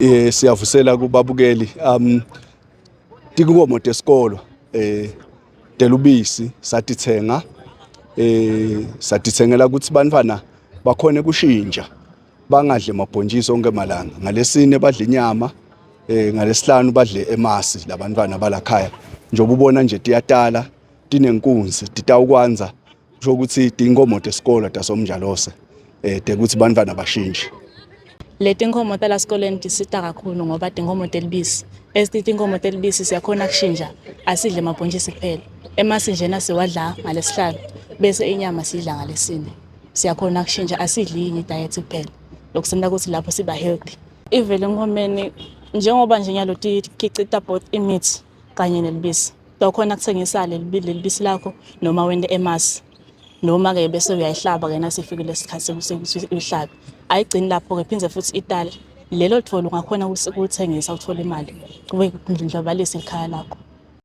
Eh siyavusela kubabukeli um tinkomo tesikolo eh telubisi satithenga eh satithengela ukuthi bantwana bakhone kushintsha bangadli amabhontshisi onke malanga ngalesine badle inyama eh ngalesihlanu badle emasi labantwana balakhaya njengoba ubona nje tiyatala tinenkunzi titawukwanza kusho ukuthi tinkomo tesikolo tasomnjalose eh tekuthi bantwana bashintshe. Letinkhomo tala sikoleni tisita kakhulu ngoba tinkhomo telibisi. Esithi tinkhomo telibisi siyakhona kushintsha asidle emabhontshisi kuphela. Emasi njena siwadla ngalesihlanu bese inyama sidla ngalesine. Siyakhona kushintsha asidli yinye diet kuphela. Lokusenta ukuthi lapho siba healthy. Ivele enkhomeni njengoba nje nyalo tikhicita both imithi kanye nelibisi. Uyakhona kuthengisa leli bisi lakho noma wente emasi noma-ke bese uyayihlaba-ke nasifikile isikhathi sokuthi uyihlabe. Ayigcini lapho-ke phinde futhi itale. Lelo thole ungakhona ukulithengisa uthole imali kube kundlondlobalise ikhaya lakho.